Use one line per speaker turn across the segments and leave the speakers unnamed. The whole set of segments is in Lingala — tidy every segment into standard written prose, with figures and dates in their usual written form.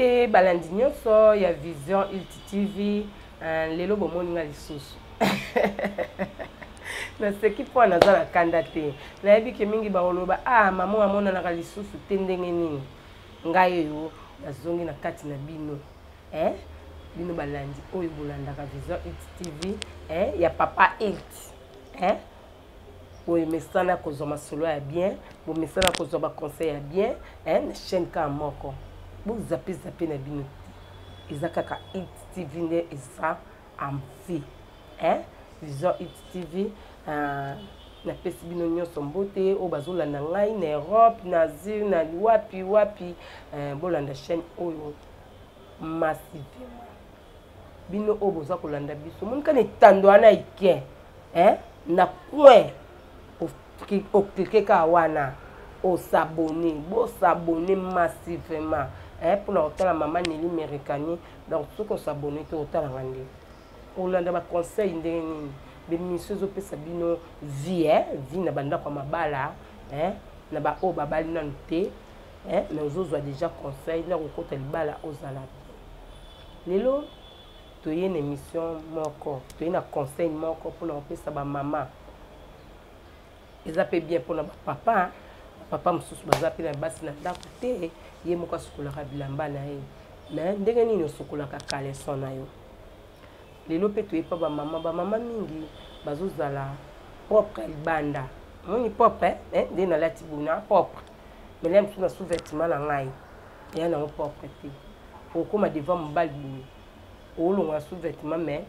Mbote balandi nyonso ya Vision Ilti TV, lelo bomoni nga lisusu. Naseki mpo naza na kanda te. Nayebi ke mingi bakoloba ah mama amonanaka lisusu te ndenge nini. Ngai oyo nazongi na kati na bino. Eh? Bino balandi oyo bolandaka Vision Ilti TV, eh? Ya papa Ilti. Eh? Bomesana kozwa masolo ya bien, bomesana kozwa ba conseil ya bien, eh, na chaîne kaka moko. Bozape zape na bino te. Eza kaka Ilti TV nde eza en vie. Eh? Vision Ilti TV, napesi bino nyonso mbote oyo bazolanda ngai na Europe, na Asie, na wapi wapi, bolanda chaîne oyo massivement. Bino oyo boza kolanda biso, monika na etando wana ike, hein? Na coin oklike kaka wana osabone, bosabone massivement, hein? Mpona kotala mama Nelly Merikani. Donc soki osabone te otalanga nde olanda ba conseil ndenge nini bemission ezopesa bino vie, hein? Vie na bandako ya mabala, hein? Na ba oyo babali nanu te, hein? Mais ozozwa déjà conseil na kokota libala ozala bien. Lelo toye na émission moko, toye na conseil moko mpona kopesa ba mama. Eza pe bien mpona ba papa. Ba papa mosusu baza pe na basi na ndako te, ye moko asukolaka bilamba na ye. Mais ndenge nini osukolaka caleçon na yo? Lelo pe toye pa ba mama, ba mama mingi bazozala propre libanda. Moni propre, eh, nde nalati boye na propre. Mais là mosusu na sous-vêtement na ngai eya nango propre te. Okoma devant mobali boye, olongola sous-vêtement mais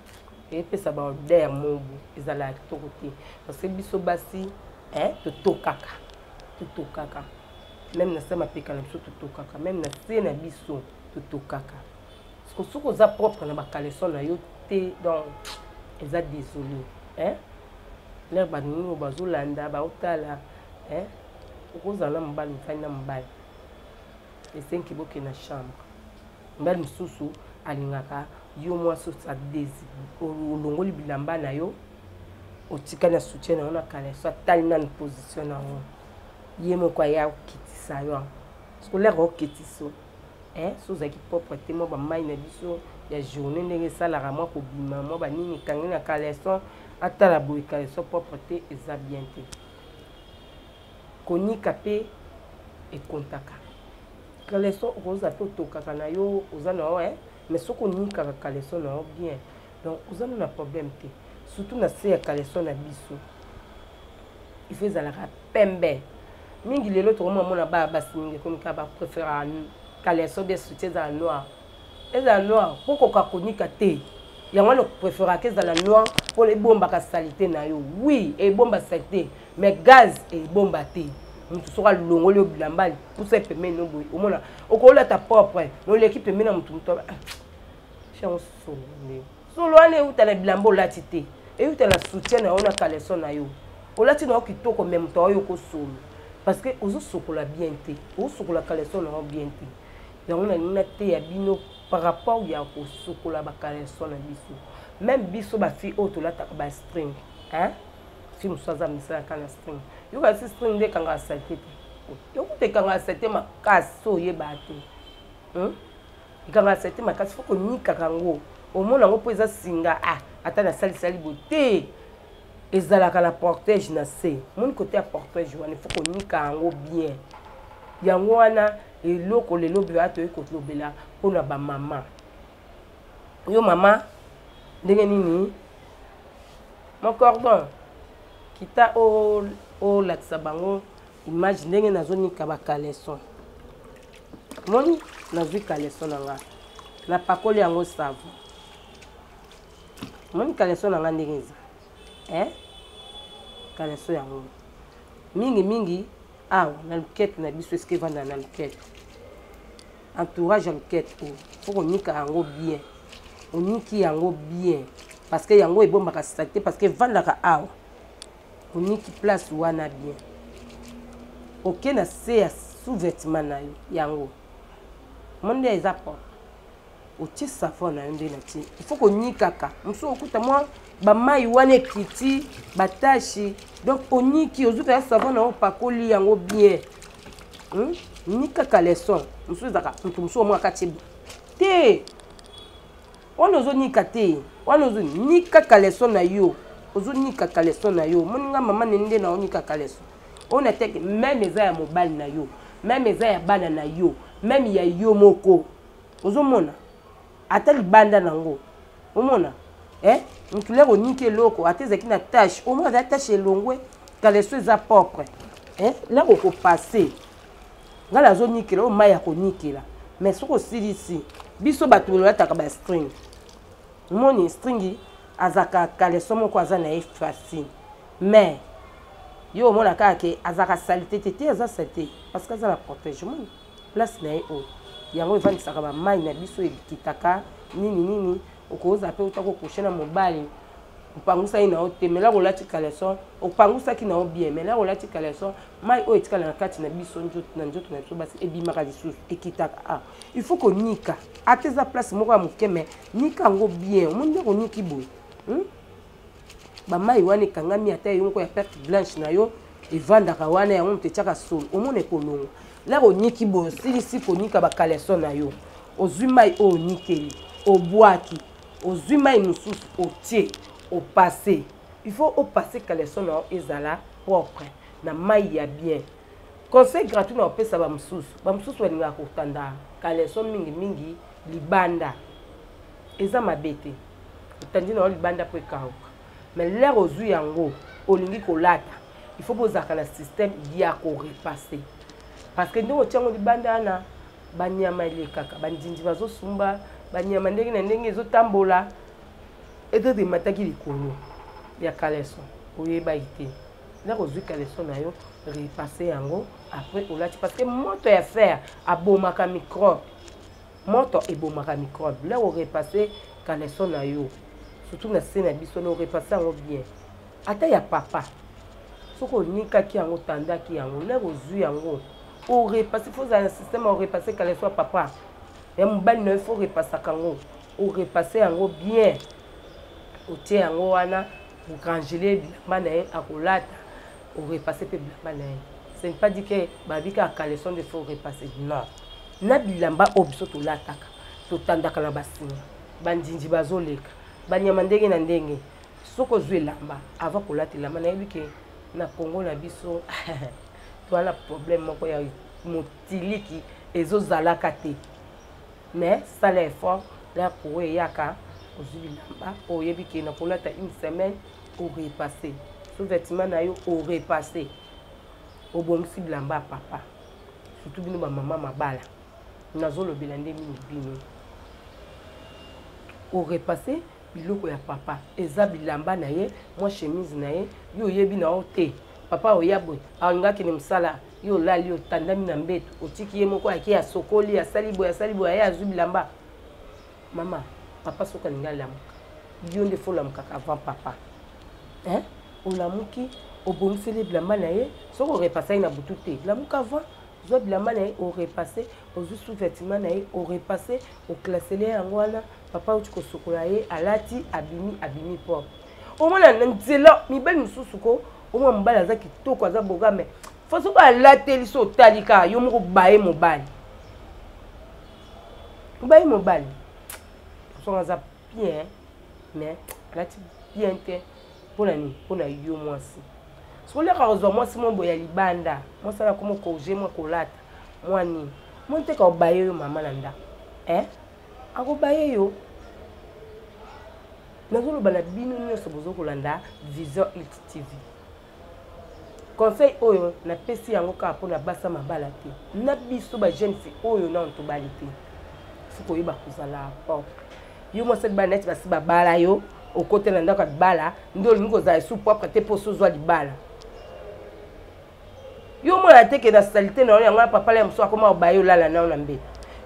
epesa ba odeur mobu, ezala ya kitoko te. Parce que biso basi, hein, totokaka, totokaka. Même na se mapeka na biso totokaka, même na se na biso totokaka. Parce que soki oza propre na ba caleçon na yo te, donc eza désolé, hein? L'air ba nini oyo bazolanda, baotala, hein? Okozala na mobali, ofandi na mobali, esengi bokende na chambre. Mobali mosusu alingaka yo mwasi olongoli bilamba na yo, otikali na soutien na yo na caleçon, atali nanu position na yo, ye moko aya okitisa yo. Parce que l'air okitisa yo, hein, so ozalaki propre te, mwa ba mai na biso ya journée ndenge esalaka mwa kobima, mwa ba nini ekangi na caleçon, atala boye caleçon propre te, eza bien te. Konika pe ekontaka. Caleçon okozala pe otokaka na yo, oza na yo, hein, mais soki onikaka caleçon na yo bien, donc oza na problème te. Surtout na se ya caleçon na biso, il faut ezalaka pembe. Mingi lelo tokomona mona bana basi mingi ekomi kaka ba préférera caleçon bien soutien ezala noir. Ezala noir po koka konika te. Yango wana préférera ezala noir po ebombaka saleté na yo. Oui, ebomba saleté, mais gaz ebomba te. Mutu soki alongoli yo bilamba, pusa pembeni no boye, omona okolata propre, mais oleki pembeni na mutu, mutu aba, ah, yango solo nde. Solo wana euta na bilamba olati te, euta na soutien na yo na caleçon na yo. Olati na yo kitoko, mais mutu aoyo ko solo. Parce que ozosokola bien te, ozosokola caleçon na yo bien te. Yango nalingi nateya bino par rapport ya kosokola ba caleçon na biso. Même biso ba fille oyo tolataka ba string, hein? Fille mosusu aza misala kaka na string. Yoka si string nde ekangaka saleté te. Yokuta ekangaka saleté makasi, so oyeba te. Ekangaka saleté makasi, faut konikaka yango. Omona yango mpo eza singa, ah, ata nasalisali boye te. Ezalaka na portege na se. Moni kote ya portege wana, faut konika yango bien. Yango wana eloko lelo biwa toyei kolobela mpona ba mama. Yo mama, ndenge nini? Mon cordon, kita olakisa bango image ndenge nazonika ba caleçon. Moni, nazwi caleçon na nga, napakoli yango savon. Moni caleçon na nga ndenge eza, hein? Caleçon yango mingi mingi awa na luketu na biso, esika evanda na luketu, entourage ya luketu oyo, faut konika yango bien. Oniki yango bien parce que yango ebombaka saleté, parce que evandaka awa. Oniki place wana bien, oke na se ya sous-vêtement na yo, yango moni nde eza propre. Otie savon na yo nde na tie, il faut konikaka. Mosusu okuta mwa ba mai wana ekiti ba tache, donc oniki, ozwi kaka savon na yo, opakoli yango bien. Nika caleçon mosusu ezalaka moto mosusu omona kati te wana ozonika te, wana ozonika caleçon na yo, ozonika caleçon na yo. Omoni nga mama nene nde naonika caleçon oyo na teke, même eza ya mobali na yo, même eza ya bana na yo, même ya yo moko. Ozomona ata libanda nango, omona eh? Motu lere oniki eloko, ata ezalaki na tache, omona eza tache elongwe, caleçon eza propre eh? Lere okopase, ngai nazonikela oyo mai ya konikela. Mais soki osilisi, biso bato olataka bastring, omoni string azalaka caleçon moko aza na ye facile, mais yo omona kaka ke azalaka saleté te. Te, aza saleté parce que aza na protège. Omoni place na ye oyo, yango evandisaka bamai na biso, ekitaka nini nini. Okozala mpe uta kocoucher na mobali, opangusaki na yo te, mais lako olati caleçon, opangusaki na yo bien, mais lako olati caleçon, mai oyo etikala na kati na biso, na nzoto na biso basi, ebimaka lisusu, ekitaka. Ah, il faut konika ata eza place moko ya moke, mais nika yango bien. Omoni nde koniki boye, Bamai wana ekangami, ata yo moko ya perte blanche na yo evandaka wana, yango moto etiaka solo, omona ekolongwa. Lere oniki boye, osilisi konika bacaleçon na yo, ozwi mai oyo onikeli, obwaki, ozwi mai mosusu, otie, opasse. Il faut opasse caleçon na yo ezala propre na mai ya bien. Conseil gratuit na kopesa bamosusu, bamosusu balingaka kotanda caleçon mingimingi libanda. Eza mabe te, otandi na yo libanda mpo ekauka, mais lere ozwi yango, olingi kolata, il faut bozalaka na système ya korepasser, parce que ndenge otiango libanda wana, banyama elekaka, bandindi bazosumba, banyama ndenge na ndenge ezotambola, etete emataki likolo ya caleçon, oyebaki te. Ndako ozwi caleçon na yo, repasse yango, après olati, parce que moto ya fer abomaka microbe, moto ebomaka microbe. Lere orepasse caleçon na yo, surtout na se na biso, na orepasse yango bien, ata ya papa, soki onikaki yango, otandaki yango, lere ozwi yango, orepasse. Faut ozala na système ya orepasse caleçon ya papa, ya mobali na yo. Faut orepassaka yango, orepasse yango bien, otie yango wana, orangele bilamba na ye akolata, orepasse mpe bilamba na ye. Ce n'est pas dit que babi kaka caleçon nde faut repasser, non. Na bilamba oyo biso tolataka, totandaka na basinga, bandindi bazoleka, banyama ndenge na ndenge. Soki ozwi elamba, avant kolata elamba, nayebi ke na Congo na biso toza na problème moko ya motiliki, ezozalaka te, mais sala effort. La courant eyaka, ozwi bilamba oyo oyebi ke na kolata une semaine, orepasse sous-vêtement na yo, orepasse, obongisi bilamba ya papa. Surtout bino bamama mabala, nazolobela nde mingi bino. Orepasse biloko ya papa, eza bilamba na ye, mwa chemise na ye, yo oyebi na yo te. Papa oya boye, alingi akende mosala, yo olali, otandami na mbeto, otiki ye moko, ake, asokoli, asali boye, asali boye, aye azwi bilamba. Mama, papa soki alingi alamuka, yo nde faut olamukaka avant papa, hein? Olamuki, obongiseli bilamba na ye. Soki orepassaki na butu te, lamuka avant, zwa bilamba na ye, orepasse, ozwi sous-vêtement na ye, orepasse, oclassele yango wana. Papa auti kosokola ye, alati, abimi, abimi propre. Omona na nzela mibali mosusu ko, omona mobali aza kitoko, aza boga, mais faut soki alateli so, otali kaka yo moko, baye mobali, obaye mobali songo aza bien, mais alati bien te. Mpona nini? Mpona yo mwasi. Soki oliaka kozwa mwasi mwa boye ya libanda, mwasi wana akoma korge mwa kolata mwa nini, mwa nteka, obaye yo mama na ndako, eh? Akobaye yo. Nazoloba na bino nyonso bozokolanda Vision Ult TV, conseil oyo napesi yango kaka mpona basa mabala te, na biso bajeune fille oyo nano tobali te. Soki oyeba kozala propre, yo mwasi libala, neti basi babala yo, okota na ndako ya libala, nde olingi kozala esu propre te mpo ozwa libala. Yo omona te ke na saleté na yo, yango na papa la mosusu akoma obaye, olala nao na mbeto.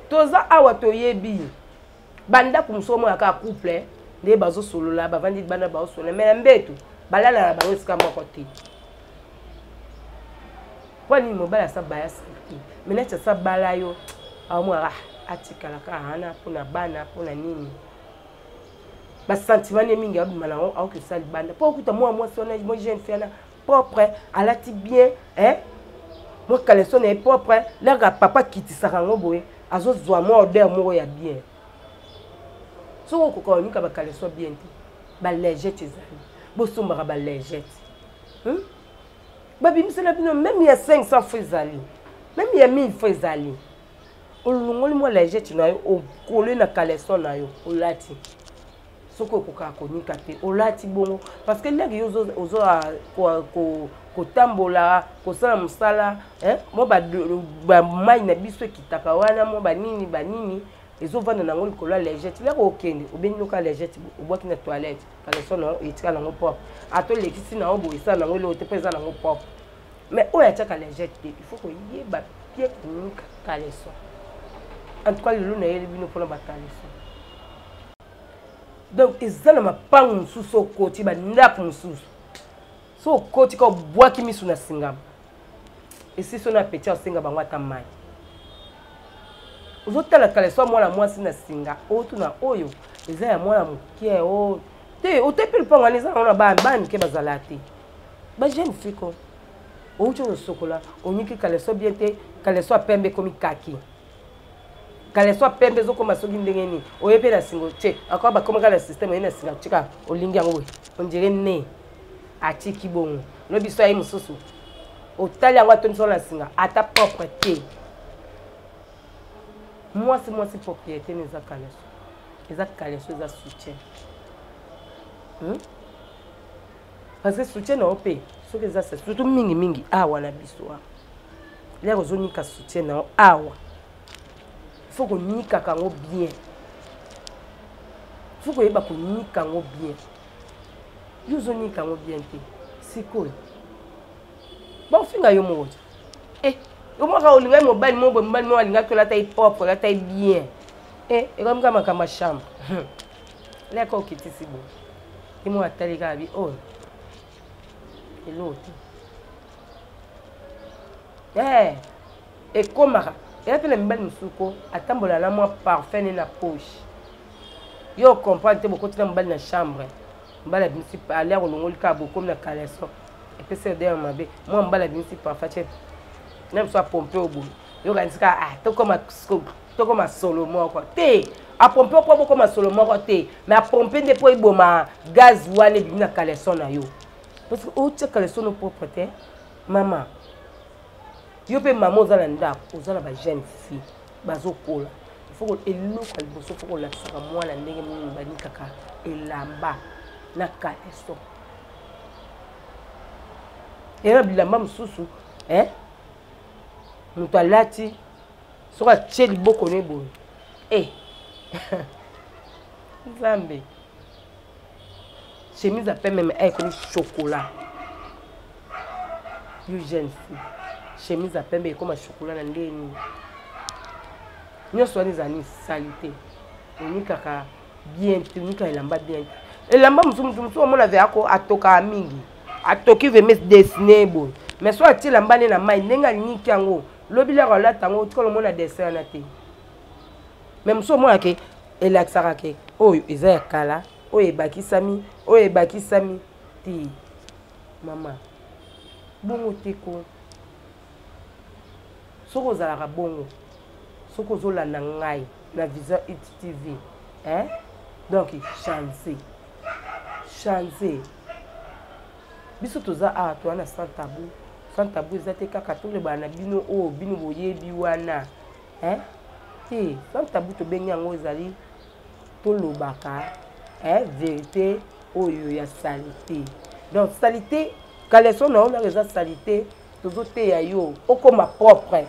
Toza awa, toyebi bandako mosusu, omona kaka couple nde bazosolola, bavandi libanda, bazosolola, mais na mbeto balala na bango esika moko te. Mpo nini? Mobali asa baya saleté, mais neti asa bala yo, aomona atikala kaka wana mpona bana, mpona nini, basentiment ne mingi abima nango, aokesa libanda mpo okuta mwa mwasi wana, mwa jeune fille wana propre, alati bien, hein? Mwa caleçon na ye propre, laka papa akitisaka yango boye, azozwa mwa odeur moko ya bien. Soki okoka konika ba caleçon bien te, ba lingette ezali. Bosombaka ba lingette. Babimisela bino même ya 500 francs ezali. Même ya 1000 francs ezali. Olongoli mwa lingette na yo, okole na caleçon na yo, olati. Soki okokaka konika te, olati bongo parce que ndenge yo ozo kotambola, kosala mosala, hein, mwa ba mai na biso ekitaka wana, mwa banini banini ezovanda nango likolo ya lingette. Lero okende obendi noka lingette, obwaki na toilette, caleçon na yo etikala nango propre. Ata olekisi na yo boye, esala nango eloko te mpo eza nango propre. Mais oyo atiaka lingette te, il faut koyeba bien konika caleçon. En tout cas lelo nayeli bino mpona ba caleçon. Donc eza na mapangu mosusu okoti ba ndako mosusu, so okoti ka obwaki misu na singama, esisi na appétit osenga bango ata mai. Ozotala caleçon mwana mwasi na singa, otuna oyo eza ya mwana moke o te, otepi lupango wana eza nango na bana mike bazala te, ba jeune fille ko outi ozosokola, oniki caleçon bien te, caleçon ya pembe ekomi kaki, caleçon ya pembe ezokoma soki ndenge nini, oye mpe na singa otie encore, bakomaka na système, oye na singa tika olingi yango boye, on dirait ne atiki bongo, lobi so aye mosusu otali yango atondisi na singa ata propre te. Mwasi mwasi propriété ne eza caleçon, eza caleçon, eza soutien. Parce que soutien na yo mpe soki eza surtout mingi mingi awa na biso awa, lere ozonika soutien na yo awa, faut konikaka yango bien, faut koyeba konika yango bien. Yo ozonika yango bien te, sikoyo baofinga yo moko te. Yo moko olingaki mobali moko boye, mobali moko alingaki olata ye propre, olata ye bien, ekomi kaka makambo ya chambre. Leka okitisi boye, ye moko atali kaka bi oyo eloko te. Ekomaka eya mpe na mibali mosusu ko atambola na mwa parfum ne na poche, yo comprendre te. Bokoti na mobali na chambre, mobali abimisi alia kolongoli kaka, bokomi na caleçon epesi odeur mabe, mwa mobali abimisi parfum tie na biso apompe oyo boye, yokanisi kaka ah, tokoma solo moko te. Apompe mpo bokoma solo moko te, mais apompe nde mpo eboma gaz wana ebimi na caleçon na yo, parce que otia caleçon no propre te. Mama, yo mpe mama oza na ndako, oza na ba jeune fille bazokola, faut eloko ya liboso faut kolakisaka mwana ndenge nini banikaka elamba na caleçon. Eya na bilamba mosusu, moto alati soki atie liboko ne boye, Nzambe, chemise ya pembe me ekomi chocolat. Yo jeune fille, chemise ya pembe ekoma chocolat na ndenge nini? Nyonso wana ezala nini? Saleté. Onikaka bien te, onika elamba bien te. Elamba mosusu, motu mosusu omona ve ako atokaka mingi, atoki vraimen dessine boye, mais so atie elamba nde na mai, ndenge aniki yango, lobi laka olata yango, otikala omona dessin wana te. Mais mosusu omona ke elakisaka ke oyo eza ya kala, oyo ebakisami, oyo ebakisami te. Mama, bongo te ko soki ozalaka bongo, soki ozolanda ngai na Vision It TV, hein? Donc change, change. Biso toza awa, toza na sans tabou. Sans tabou eza te kaka tolobana na bino oyo bino boyebi wana, hein? Te, sans tabou tobengi yango ezali tolobaka, hein, vérité oyo ya saleté. Donc saleté, caleçon na yo naka eza saleté, tozoteya yo okoma propre.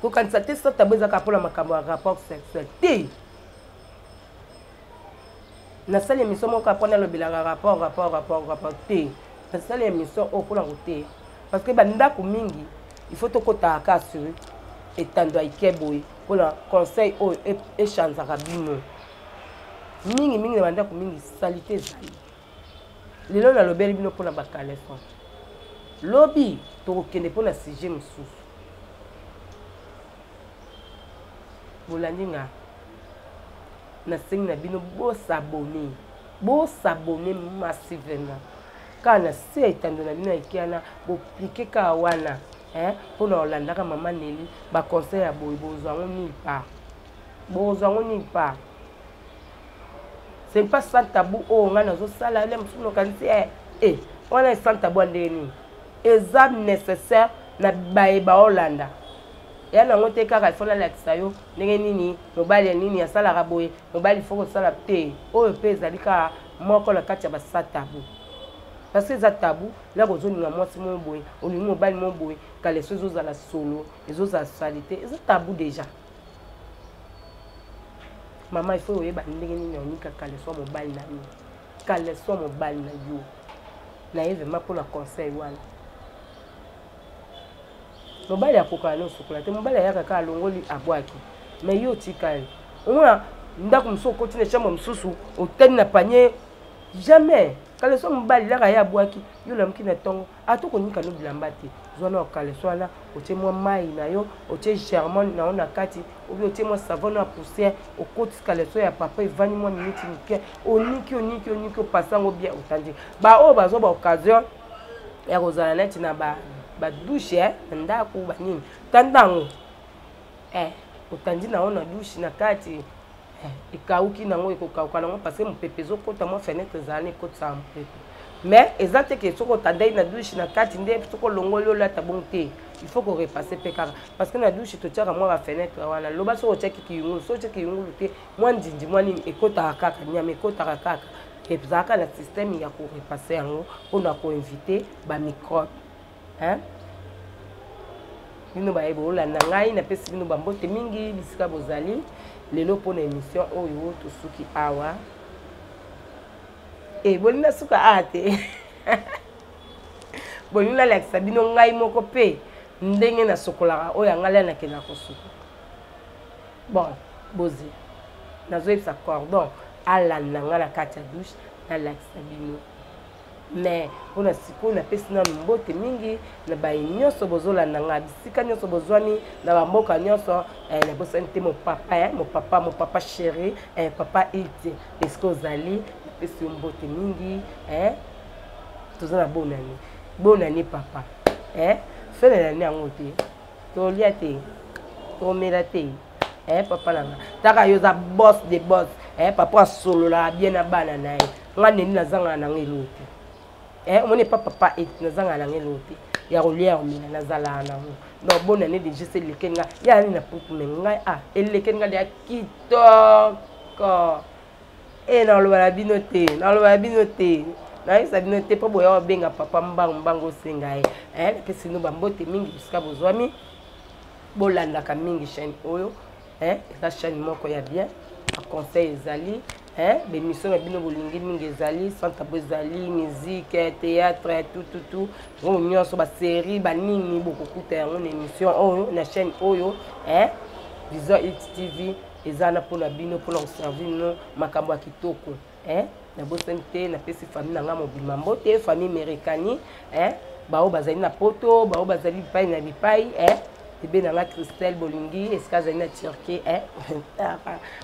Kokanisa te sans tabou ezaka mpona makambo ya rapport sexuel te. Nasali émission moko mpo nalobelaka rapport, rapport, rapport, rapport te. Nasali émission oyo mpona koteya, parce que bandako mingi il faut tokotaka kaka sur etando ya ike boye mpona conseil oyo echangeaka bino mingimingi na bandako mingi saleté ezali. Lelo nalobeli bino mpona bacaleçon, lobi tokokende mpona sujet mosusu. Bolandi nga, nasengi na bino bosabone, bosabone massivement. Kaka na se ya etando na bino ya Ikiana, boklike kaka wana mpo na kolandaka mama Nelly, ba conseil ya boye bozwa yango nulle part, bozwa yango nulle part. Ce n'est pas sans tabou oyo ngai nazosala le mosusu nokanisi wana sans tabou ya ndenge nini? Eza nécessaire na baye baolanda ya nango te. Kaka ifo nalakisa yo ndenge nini mobali ya nini asalaka boye, mobali fo kosala te. Oyo mpe ezali kaka moko na kati ya basa tabou, parce que eza tabou laka ozolinga mwasi moko boye, olingi mobali moko boye, caleçon ezozala solo, ezozala saleté, eza tabou déjà. Mama, il faut oyeba ndenge nini onika caleçon mobali na yo, caleçon mobali na yo. Naye vraiment mpona conseil wana. Mobali akokaka na osukola te, mobali ayaka kaka, alongoli, abwaki, mais yo otikali. Omona ndako mosusu, okoti na chambre mosusu, otali na panier, jamais caleçon mobali. Laka ye abwaki, yo olamuki na ntongo, ata okonika no bilamba te, zwa na caleçon wana, otie mwa mai na yo, otie germone na yo na kati, obi otie mwa savon ya poussière, okotisi caleçon ya papa, evandi mwa miniti moke, oniki, oniki, oniki, opasa yango bien, otandi. Baoyo bazwa baoccasion ya kozala neti na badouche na ndako, banini, tanda yango, otandi na yo na douche na kati, ekauki nango, ekokauka nango parce que mopepe ezokota, mwa fenêtre ezala na ekotisaka mopepe. Mais eza te ke soki otandai na douche na kati nde soki olongoli olata bongo te. Il faut korepasser mpe kaka, parce que na douche totiaka mwa bafenêtre wana. Loba soki otiaki kiyungulu, soki otiaki kiyungulu te, mwa ndindi, mwa nini ekotaka kaka, nyama ekotaka kaka. Ezalaka na système ya korepasser yango mpona koéviter bamicrobe, hein? Bino baye boolanda ngai, napesi bino bambote mingi bisika bozali lelo. Mpona émission oyo tosuki awa. E bolingi nasuka awa te, bolingi nalakisa bino ngai moko mpe ndenge nasokolaka oyo ya ngai lia nakendaka kosuka. Bon, bozi nazoyebisa cordon alanda ngai na kati ya douche, nalakisa bino. Mais mpona sikoyo, napesi nanu mbote mingi na baye nyonso bozolanda ngai bisika nyonso bozwami na bamboka nyonso. Nabosani te mopapa, mopapa, mopapa chéri, papa Ilte, esika ozali, napesi yo mbote mingi. Toza na bonani, bonani papa, felela nani yango te, tolia te, tomela te. Papa na nga, taka yo oza boss de boss. Papa asololaka bien na bana na ye. Nga neni nazangaka nanga eloko te. Omoni epa papa ete nazangaka nanga eloko te ya kolia, ya komela, nazalaka nango. Donc bonne année déjà, se elekeli nga ya nani na putu, me ngai ah, elekeli nga deya kitoko. E naloba na bino te, naloba na bino te, nayebisa bino te mpo boya kobenga papa mbangu mbangu, osenga ye. Napesi bino bambote mingi bisika bozwami, bolandaka mingi chaîne oyo. Eza chaîne moko ya bien, baconseil ezali, bémission na bino bolingi mingi ezali, sans tabou ezali, musique, théâtre, tout tout tout, oyo nyonso, basérie, banini, bokokuta yango na émission oyo, na chaîne oyo, Vision X TV. Eza wana mpona bino, mpona koservir bino makambo ya kitoko. Nabosani te, napesi famille na ngai mobima mbote, famille Merikani, bao bazali na Poto, bao bazali bipai na bipai. Bebe na nga Christelle Bolingi, esika azali na Turquie,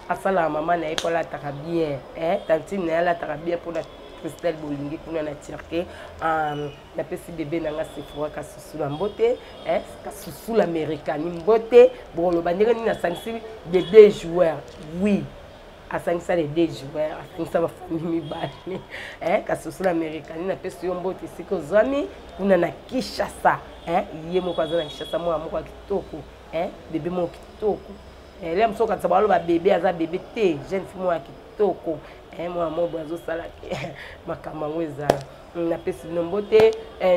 asalaka mama na ye mpo alataka bien, tantine na ye alataka bien mpona Christelle Bolingi kuna na Turquie. Napesi bebe na nga Sephora Kasusula mbote, Kasusula Amerikani mbote. Bokoloba ndenge nini asangisi de deux joueurs? Oui, asangisa les deux joueurs, asangisa bafamille mibale. Kasusula Amerikani, napesi yo mbote esika ozwami kuna na Kinshasa. Ye moko aza na Kinshasa, mwana moko ya kitoko, bebe moko kitoko. Le mosusu okanisa baloba bebe, aza bebe te, jeune fille moko ya kitoko, mwana moko boye azosala makambo yango ezala. Napesi bino mbote.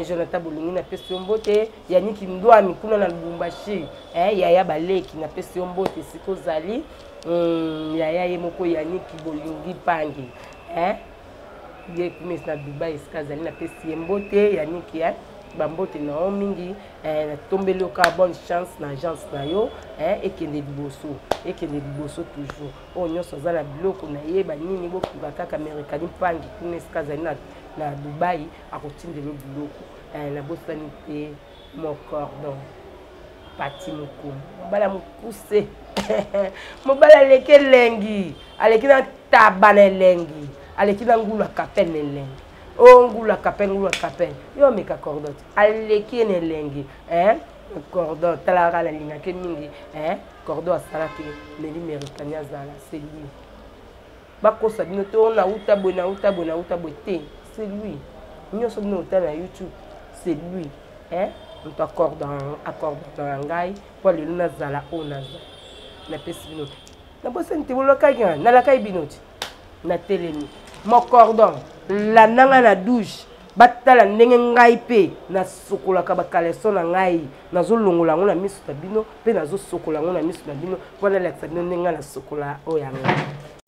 Jonathan Bolingi, napesi yo mbote. Yaniki Ndwami kuna na Lubumbashi, yaya baleki, napesi yo mbote esika ozali. Yaya ye moko Yaniki Bolingi Pangi, ye kuna na Dubai esika azali, napesi ye mbote. Yaniki, bambote na yo mingi. Natombeli yo kaka bonne chance na agence na yo, ekende liboso, ekende liboso toujours. Oyo nyonso aza na biloko na ye banini, bokuka kaka Amerikani Mpangi kuna esika azali na Dubai, akotindela yo biloko. Nabosani te mon cordon Pati Mokomo, mobali ya mokuse, mobali aleki elengi, aleki na taba na elengi, aleki na ngulu ya kapele na elengi. O oh, ngula kapel, ngula kapel, yo ameka cordon aleki ye na elengi, hein? Cordon talaka, nalingaki mingi, hein? Cordon asalaki Neli Merikani azala, c'est lui. Bakosa bino te, o nauta boye, nauta boye, nauta boye te, c'est lui. Nyonso bino otala na YouTube, c'est lui, hein? Moto accordon na ngai mpo lelo nazala oyo naza. Napesi bino, nabosani te, bolakaki nga, nalakaki bino ti natelemi. Mo cordon landa ngai na douche, batala ndenge ngai mpe nasokolaka bakaleson na ngai. Nazolongola yango na miso na bino mpe nazosokola yango na miso na bino mpo nalakisa bino ndenge ngai nasokola oyo ya ngai.